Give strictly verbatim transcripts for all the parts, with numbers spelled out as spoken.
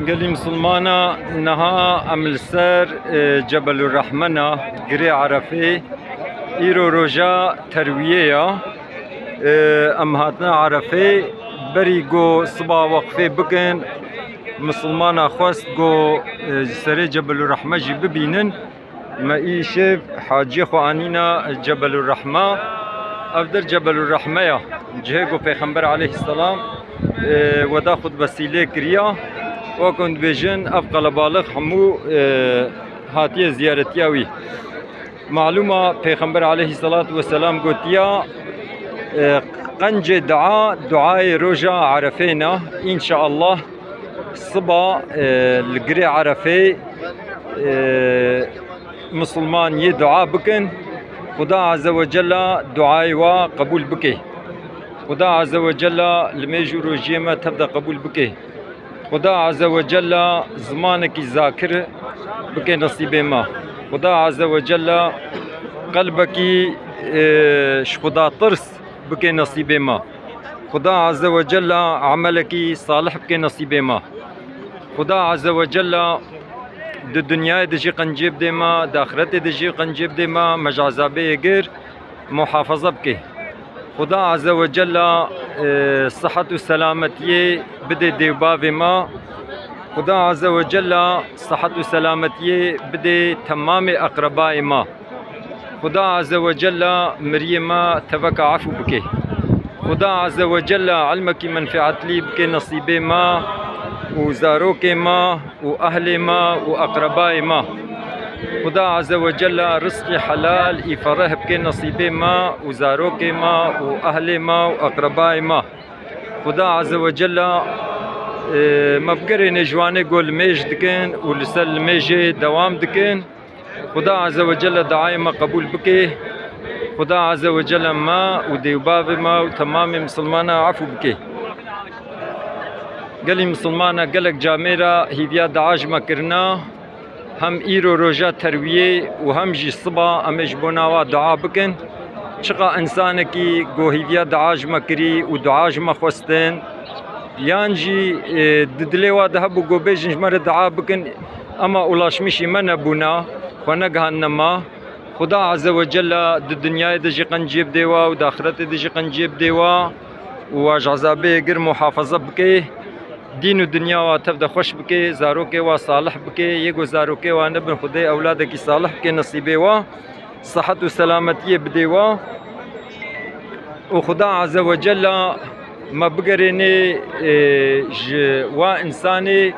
Gelî Misilmana, niha em li ser, e, Cebelur Rehmena, Girê Erefê, îro roja terwiyê ya. E, em hatine Erefê, berî ku siba weqfê bikin, Misilmana xwest ku, e, ji serê Cebelur Rehme jî bibînin. Me îşev haciyê xwe anîna Cebelur Rehma. Ev der Cebelur Rehme ya. Cihê ku Pêxember aleyhisselam, e, weda xutbesî lê kiriya. Wekun dibêjin, ev qelebalix hemû, e, hatiye ziyaretiya wî. Malûma Pêxember aleyhisselatu vesselam gotiya, e, qencê dua, duayê roja Erefê ne. Înşallah siba, e, li Girê Erefê, e, Misilman yê dua bikin, Xuda Azze ve Cella duayê wa qebûl bike. Xuda Azze ve Cella li mêj û rojiyê me tev de qebûl bike. Xuda Azze ve Cella zimanekî zakir bike nesîbê me. Xuda Azze ve Cella qelbekî, e, ji Xuda tirs bike nesîbê me. Xuda Azze ve Cella emelekî salih bike nesîbê me. Xuda Azze ve Cella di dinyayê de jî qencê bidê me, di axiretê de jî qencê bidê me, me ji ezabê yê gir muhafaza bike. Xuda Azze ve Cella, e, sihet û selametiyê bidê dêvbavê me. Xuda Azze ve Cella sihet û selametiyê bidê temamê eqrebayê me. Xuda Azze ve Cella miriyê me teveka efû bike. Xuda Azze ve Cella ilmekî menfeatlî bike nesîbê me û zarokê me û ehlê me û eqrebayê me. Xuda Azze ve Cella rizqî helal î fereh bike nesîbê me û zarokê me û ehlê me û eqrebayê me. Xuda Azze ve Cella, e, me bigerêne ji wanê ku limêj dikin û li ser limêjê dewam dikin. Xuda Azze ve Celle duayê me qebûl bike. Xuda Azze ve Celle me û dêvbavê me û temamê misilmana efû bike. Gelî misilmana gelek camêra hîviya dua ji me kirina. Hem îro roja terwiyê û hem jî siba em ê ji bona wa dua bikin. Çiqa însanekî ku hîviya dua ji me kirî û dua ji me xwestin, yan jî, e, di dilê wa de hebû ku bêjin ji me re dua bikin, ema ulaşmîşî me nebûna, xwe negihandine me. Xuda Azze ve Celle di dinyayê de jî qenciyê bidê wa û di axiretê de jî qenciyê bidê wa û wa ji ezabê gir muhafaza bike. Dîn û dinya wa tev de xweş bike, zarokê wa salih bike, yê ku zarokê wa nebin Xwedê ewladekî salih bike nesîbê wa. Sihet û selametiyê bidê wa. Û Xuda Azze ve Celle me bigerênê, e, ji wa însanê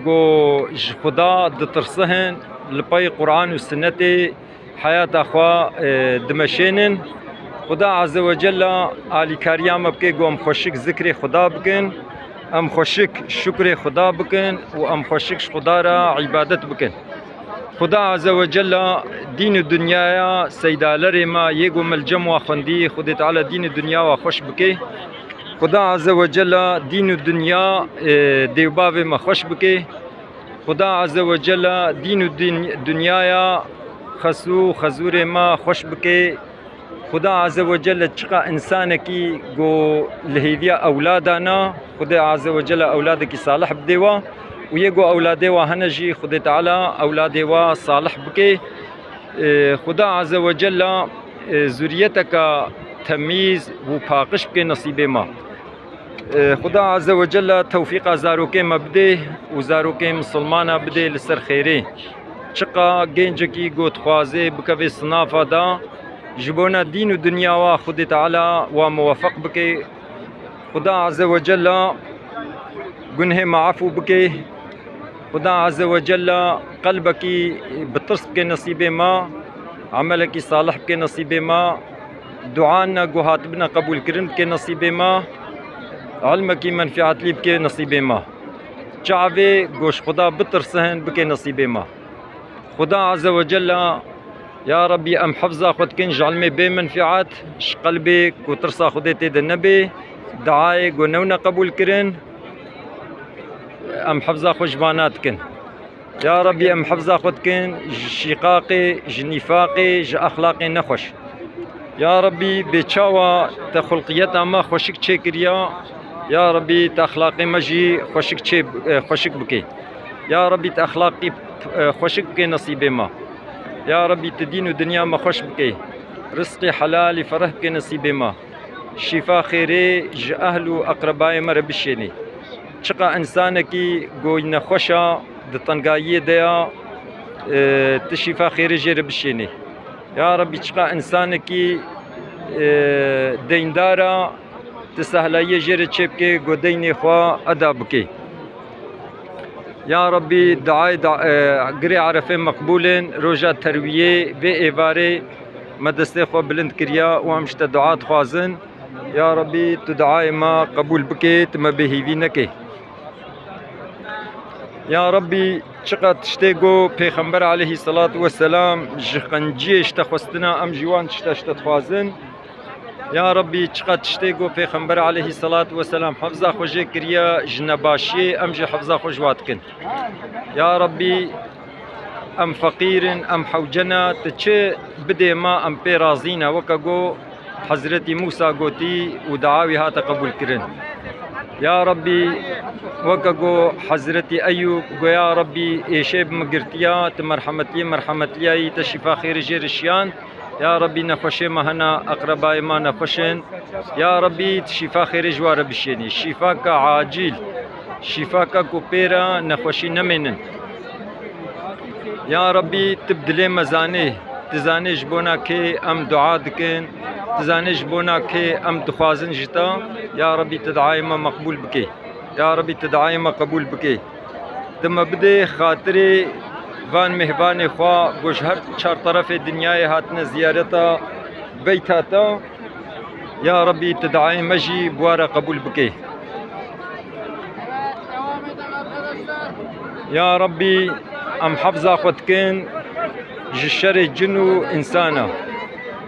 ku ji Xuda ditirsihin, li pey Quran û Sinnetê heyata xwe, e, dimeşênin. Xuda Azze ve Celle alîkariya me bike ku em xweşik zikrê Xuda bikin, em xweşik şukrê Xuda bikin û em xweşik ji Xuda re îbadet bikin. Xuda Azze ve Celle dîn û dinyaya seydalerê me yê ku me li cem wa xwendî, Xwedê Teala dîn û dinya wa xweş bike. Xuda Azze ve Celle dîn û dinya, e, dêvbavê me xweş bike. Xuda Azze ve Celle dîn û din-, dinyaya xesû xezûrê me xweş bike. Xuda Azze ve Celle çiqa însanekî ku li hêviya ewlada ne, Xwedê Azze ve Celle ewladekî salih bidê wa û yê ku ewladê wa hene jî Xwedê Teala ewladê wa salih bike. E, Xuda Azze ve Celle, e, zuriyeteka temîz û paqij bike nesîbê me. E, Xuda Azze ve Celle tewfîqa zarokê me bidê û zarokê misilmana bidê li ser xêrê. Çiqa gencekî ku dixwaze bikeve sinafa de, ji bona dîn û dinya wa Xwedê Teala wa muwefeq bike. Xuda Azze ve Celle gunhê me efû bike. Xuda Azze ve Celle qelbekî bi tirs bike nesîbê me, emelekî salih bike nesîbê me, duana ku hatibine qebûlkirin bike nesîbê me, ilmekî menfeatlî bike nesîbê me. Çavê ku ji Xuda bitirsin bike nesîbê me. Xuda Azze ve Celle, ya Rebbî, em hifza xwe dikin ji ilmê bê menfeat, ji qelbê ku tirsa Xwedê tê de nebe, duayê ku newne qebûlkirin, em hifza xwe ji vana dikin. Ya Rebbî, em hifza xwe dikin ji şîqaqê, ji nîfaqê, ji exlaqê nexweş. Ya Rebbî, bê çawa te xulqiyeta me xweşik çêkiriya, Ya Rebî, tu exlaqê me jî xweşik çê, e, xweşik bikê. Ya Rebî, tu exlaqî, e, xweşik bikê nesîbê me. Ya Rebî, tu dîn û dinya me xweş bikê. Rizqê helalî fereh bikê nesîbê me. Şîfa xêrê ji ehl û eqrebayê me re bişênê. Çiqa însanekî ku nexweş a, di tengayiyê de ya, e, tu şîfa xêrê jê re bişênê. Ya Rebî, çiqa însanekî, e, deyndar a, tu sehlayiyê jê re çêbikê, ku deynê xwe eda bikê. Ya Rebî, duayê da-, e, girê Erefê meqbûl in, roja terwiyê vê êvarê me destê xwe bilind kiriya û em ji te dua dixwazin. Ya Rebî, tu duayê me qebûl bikê, tu me bêhîvî nekê. Ya Rebî, çiqas tiştê ku Pêxember aleyhisselatu vesselam ji qenciyê ji te xwestina, em jî wan tişta ji te dixwazin. Ya Rebî, çiqas tiştê ku Pêxember aleyhisselatu vesselam hefza xwe jê kiriya ji nebaşiyê, em jî hefza xwe ji wa dikin. Ya Rebî, em feqîr in, em hewce ne, tu çi bidê me, em pê razî ne. Weke ku Hezretî Mûsa gotî û dua wî hate qebûlkirin. Ya Rebî, weke ku Hezretî Eyûb got, ya Rebî, êşê bi min girtiya, tu merhemetiyê merhemetliyayî, te şîfa xêrê jê re şiyand. Ya Rebî, nexweşê me hene, eqrebayê me nexweş in. Ya Rebî, tu şîfa xêrê ji wa re bişênî. Şîfaka acîl, şîfaka ku pê re nexweşî nemênin. Ya Rebî, tu bi dilê me zanê, tu zanê ji bona kê em dua dikin, tu zanê ji bona kê em dixwazin ji te. Ya Rebî, tu duayê me meqbûl bikê. Ya Rebî, tu duayê me qebûl bikê. Tu me bidê xatirê van mêhvanê xwe ku ji her çar terefê dinyayê hatine ziyareta beyta te. Ya Rebî, tu duayê me jî bi wa re qebûl bikê. Ya Rebî, em hefza xwe dikin ji şerê cin û însana.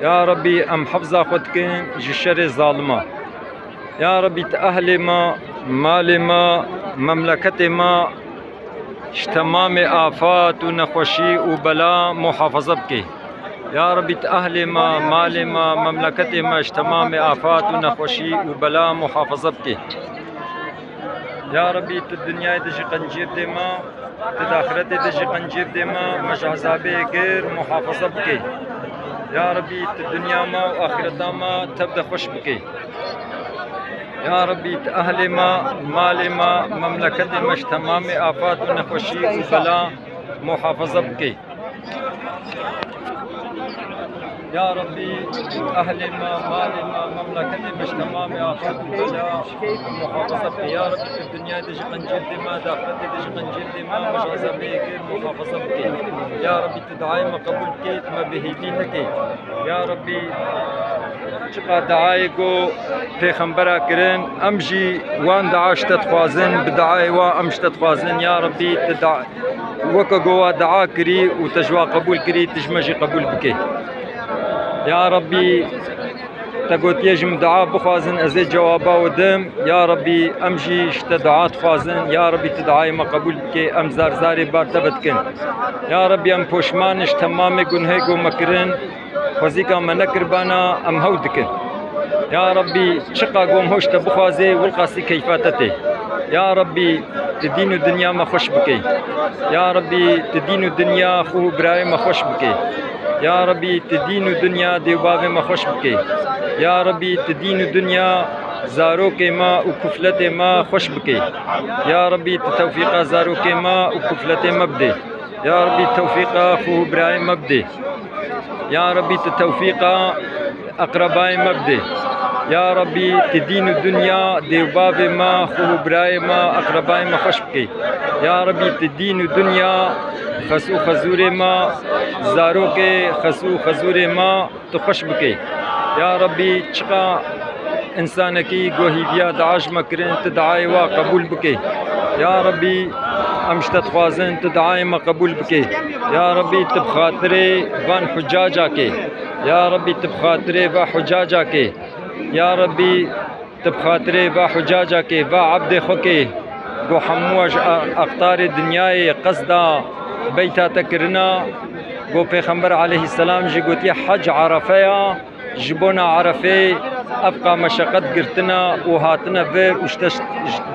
Ya Rebî, em hefza xwe dikin ji şerê zalima. Ya Rebî, tu ehlê me, malê me, memleketê me ji temamê afat û nexweşî û bela muhafaza bikê. Ya Rebî, tu ehlê me, malê me, memleketê me ji temamê afat û nexweşî û bela muhafaza bikê. Ya Rebî, tu dinyayê de jî qenciyê bidê me, tu di axiretê de jî qenciyê bidê me, me ji ezabê gir muhafaza bikê. Ya Rebî, tu dinya me û axireta me tev de xweş bikê. Ya Rebî, tu ehlê me, malê me, memleketê me ji temamê afat û nexweşî û bela muhafaza bikê. Ya Rebî, ehlê me, malê me, memleketê me ji temamê afet û bela muhafaza bike. Ya Rebî, tu dinyayê de jî qenciyê bidê me, di axretê de jî qenciyê bidê me, me ji ezabê gir muhafaza bike. Ya Rebî, tu duayê me qebûl bike, tu me bêhîvî neke. Ya Rebî, çiqa duayê ku Pêxembera kirin, em jî wan dua ji te dixwazin, bi duayê wan em ji te dixwazin. Ya Rebî, tu da-, weke ku wa dua kirî û te ji wa qebûl kirî, tu ji me jî qebûl bike. Ya Rebî, te gotiye ji min dua bixwazin, ez ê cewaba we dim. Ya Rebî, em jî ji te dua dixwazin. Ya Rebî, tu duayê me qebûl bike, em zar zarê bar te ve dikin. Ya Rebî, em poşman in ji temamê gunhê ku me kirin. Xwezîka me nekiribana, em hew dikin. Ya Rebbî, çiqa gom hoş te bixwazê, wilqasî keyfa te tê. Ya Rebbî, tu dîn û dinya me xweş bikey. Ya Rebbî, tu dîn û dinya xwe û birayê me xweş bikey. Ya Rebbî, tu dîn û dinya dê û bavê me xweş bikey. Ya Rebbî, tu dîn û dinya zarokê me û kufletê me xweş bikey. Ya Rebbî, tu tewfîqa zarokê me û kufletê me bidê. Ya Rebbî, tewfîqa xwe û birayê me bidê. Ya Rebbî, tu tewfîqa eqrebayê me bidê. Ya Rebbî, tu dîn û dinya dê û bavê me, xwe û birayê me, eqrebayê me xweş bikey. Ya Rebbî, tu dîn û dinya xes û xezûrê me, zarokê xes û xezûrê me, tu xweş bikey. Ya Rebbî, çiqa însanekî ku hîviya dua ji me kirin, tu duayê wa qebûl bikey. Ya Rebbî, em ji te dixwazin, tu duayê me qebûl bikey. Ya Rebbî, tu bi xatirê van hucaca kê. Ya Rebbî, tu bi xatirê va hucaca kê. Ya Rebbî, tu bi xatirê va hucaca kê, va ebdê xwe kê, ku hemû ji a-, aqtarê dinyayê qesda beyta te kirina, ku Pêxember aleyhisselam jî gotiye, hec Erefe ya, ji bona Erefê Ev qa meşeqet girtina û hatine vir û ji te,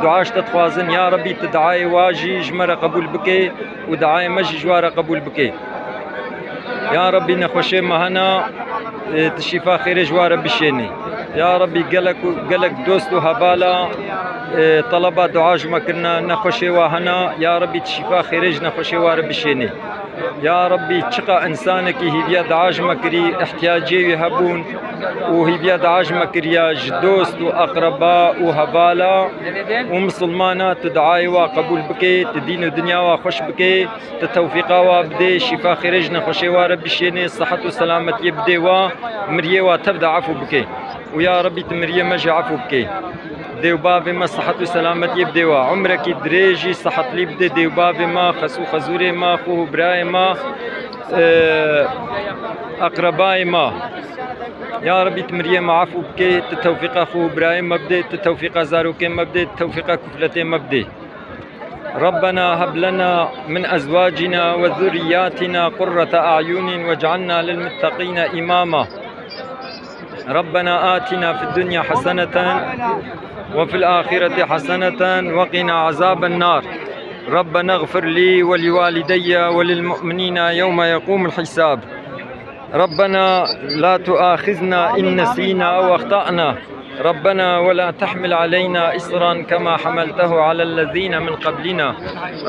dua ji te dixwazin. Ya Rebî, tu duayê wa jî ji me re qebûl bike û duayê me jî ji wa re qebûl bike. Ya Rebî, nexweşê me hene, e, tu şîfa xêrê ji wa re bişênî. Ya Rebî, gelek û, gelek dost û hevala, e, teleba dua ji me kirine, nexweşê wa hene. Ya Rebî, tu şîfa xêrê ji nexweşê wa re bişênî. Ya Rebî, çiqa însanekî hîviya dua ji me kirî, ihtiyacê wî hebûn û hîviya dua ji me kiriya, ji dost û eqreba û hevala û misilmana, tu duayê wa qebûl bike, tu dîn û dinya wa xweş bike, tu tewfîqa wa bidê, şîfa xêrê ji nexweşê wa re bişênê, sihet û selametiyê bidê wa, miriyê wa tev de efû bike. Û ya Rebî, tu miriyê me jî efû bike. Dê û bavê me sihet û selametiyê bidê wa. Umrekî dirêjî sihetlî bidê dê û bavê me, xes û xezûrê me, xû û birayê me, e, eqrebayê me. Ya Rebî, tu miriyê me efû bike, tu tewfîqa xû û birayê me bidê, tu tewfîqa zarokê me bidê, tu tewfîqa kufletê me bidê. ربنا هب لنا من أزواجنا وذرياتنا قرة أعين واجعلنا للمتقين إماما. ربنا آتنا في الدنيا حسنة وفي الآخرة حسنة وقنا عذاب النار. ربنا اغفر لي ولوالدي وللمؤمنين يوم يقوم الحساب. ربنا لا تؤاخذنا إن نسينا أو أخطأنا. ربنا ولا تحمل علينا إصرا كما حملته على الذين من قبلنا.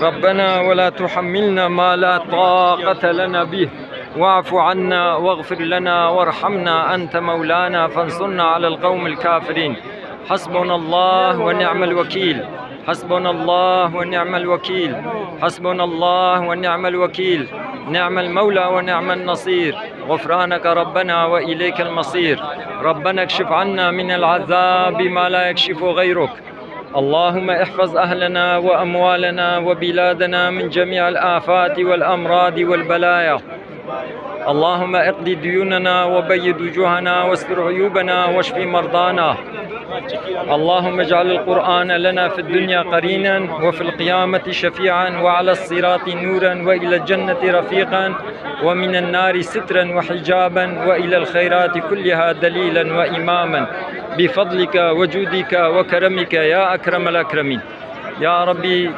ربنا ولا تحملنا ما لا طاقة لنا به. واعف عنا واغفر لنا وارحمنا أنت مولانا فانصرنا على القوم الكافرين. حسبنا الله ونعم الوكيل. حسبنا الله ونعم الوكيل. حسبنا الله ونعم الوكيل. نعم المولى ونعم النصير. غفرانك ربنا وإليك المصير. ربنا اكشف عنا من العذاب ما لا يكشف غيرك. اللهم احفظ أهلنا وأموالنا وبلادنا من جميع الآفات والأمراض والبلايا. اللهم اقض ديوننا وبيض وجوهنا واستر عيوبنا واشف مرضانا. اللهم اجعل القرآن لنا في الدنيا قرينا وفي القيامة شفيعا وعلى الصراط نورا وإلى الجنة رفيقا ومن النار سترا وحجابا وإلى الخيرات كلها دليلا وإماما بفضلك وجودك وكرمك يا أكرم الأكرمين. Ya Rebî,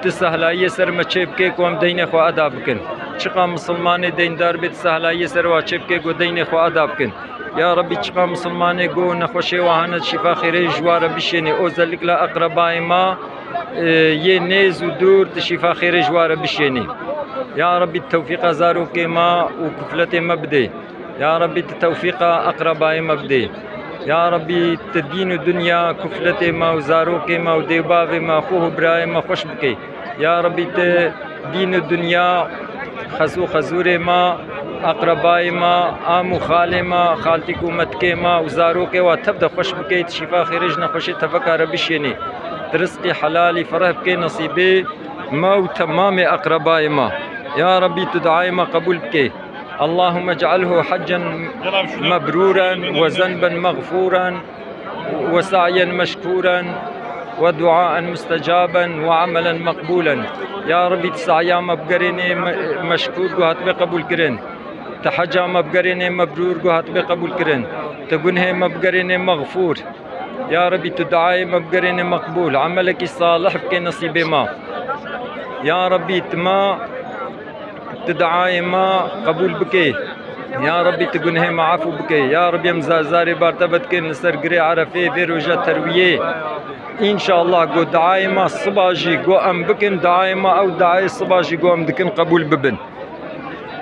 tu sehlayiyê ser me çêbike ku em deynê xwe eda bikin. Çiqa misilmanê deyndar bê, tu sehlayiyê ser wa çêbike ku deynê xwe eda bikin. Ya Rebî, çiqa misilmanê ku nexweşê wa hene, şîfa xêrê ji wa re bişênê. Özellikle eqrebayê ma, e, yê nêz û dûr, tu şîfa xêrê ji wa re bişênê. Ya Rebî, tu tewfîqa zarokê ma û kufletê me bidê. Ya Rebî, tu tewfîqa eqrebayê me bidê. Ya Rebî, tu dîn û dinya, kufletê me û zarokê me û dê û bavê me, xûh û birayê me xweş bikey. Ya Rebî, tu dîn û dinya, xes û xezûrê me, eqrebayê me, am û xalê me, xaltîk û metikê me û zarokê wa tev de xweş bikey, tu şîfa xêrê ji nexweşê teveka re bişênê. Tu rizqî helalî fereh bikey nesîbê me û temamê eqrebayê me. Ya Rebî, tu duayê me qebûl bikey. اللهم اجعله حجا مبرورا وذنبا مغفورا وسعيا مشكورا ودعاء مستجابا وعملا مقبولا. Ya Rebî, tu saya me bigerênê me-, meşkûr ku hatibê qebûl kirin. Tu heca me bigerênê mebrûr ku hatibê qebûl kirin. Tu gunhê me bigerênê mexfûr. Ya Rebî, tu duayê me bigerêne meqbûl, emelekî salih bike nesîbê me. Ya Rebî, tu ma, tu duayê me qebûl bike. Ya Rebî, tu gunehê me efû bike. Ya Rebî, em zar zarê bar te vedikin li ser girê Erefê vê roja terwiyê. Înşallah, go duayê me siba jî go em bikin, duayê me ew duayê siba jî go em dikin qebûl bibin.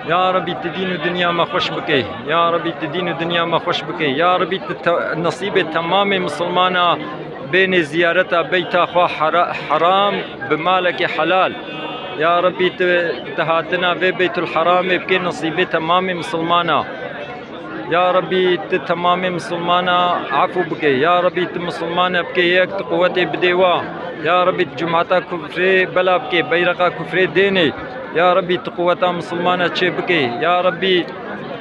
Ya Rebî, tu dîn û dinya me xweş bike. Ya Rebî, tu dîn û dinya me xweş bike. Ya Rebî, tu te-, nesîbê temamê misilmana bênê ziyareta beyta xwe hera-, heram bi malekê helal. Ya Rebî, tu, tu hatina vê Beytul Heramê bike nesîbê temamê misilmana. Ya Rebî, tu temamê misilmana efû bike. Ya Rebî, tu misilmane bike yek, tu quwetê bidê wa. Ya Rebî, tu cumata kufrê bela bike, beyreqa kufrê dênê. Ya Rebî, tu quweta misilmana çê bike. Ya Rebî,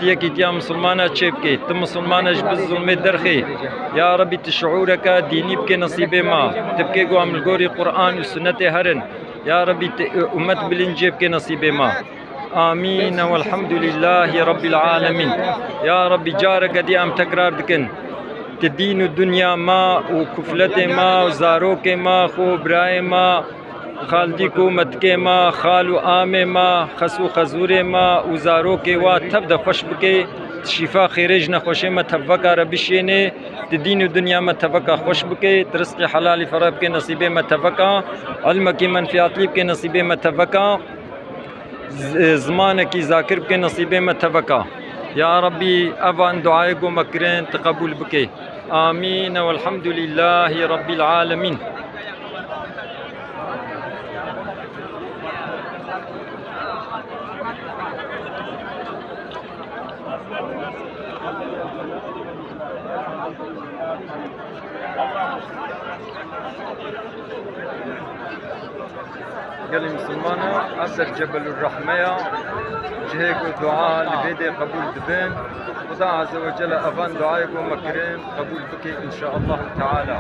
tu yekîtiya misilmana çê bike. Tu misilmana ji bin zulmê derxê. Ya Rebî, tu şiûreke dînî bike nesîbê ma. Tu bike ku em li gorî Quran û Sunnetê herin. Ya Rebî, tu ummet bilincê bike nesîbê ma. Amîn. Welhamdulîllahî Rebbîl Alemîn. Ya Rebî, careke dî em tekrar dikin. Di dîn û dinya me û kufletê me û zarokê me, xwe û birayê me, xaldîk û metikê me, xal û amê me, xes û xezûrê me û zarokê we tev de xweş bike. Di şîfa xêrê ji nexweşê me teveka re bişêne. Di dîn û dinya me teveka xweş bike. Di rizqê helalî fere bike nesîbê me teveka. Ilmekî menfiatlî bike nesîbê me teveka. Z-, zimanekî zakir bike nesîbê me teveka. Ya Rabbî, evan duayê ku me kirin, tu qebûl bike. Amîn. Welhamdulîllahî Rabbîl alemîn. Gelê Misilmana, ev der Cebelur Rehme ya, cihê ku dua li vê dê qebûl dibin. Xuda Azze ve Celle evan duayê ku me kirin qebûl bike, înşaallahu teala.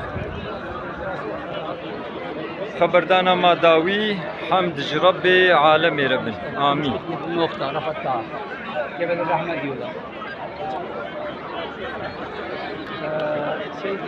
Xeberdana ma dawî, hemd ji Rebbê alemê re bin. Amîn. Nokta, rahat daha. Cebelur Rehme diyorlar. Ee, şey değil.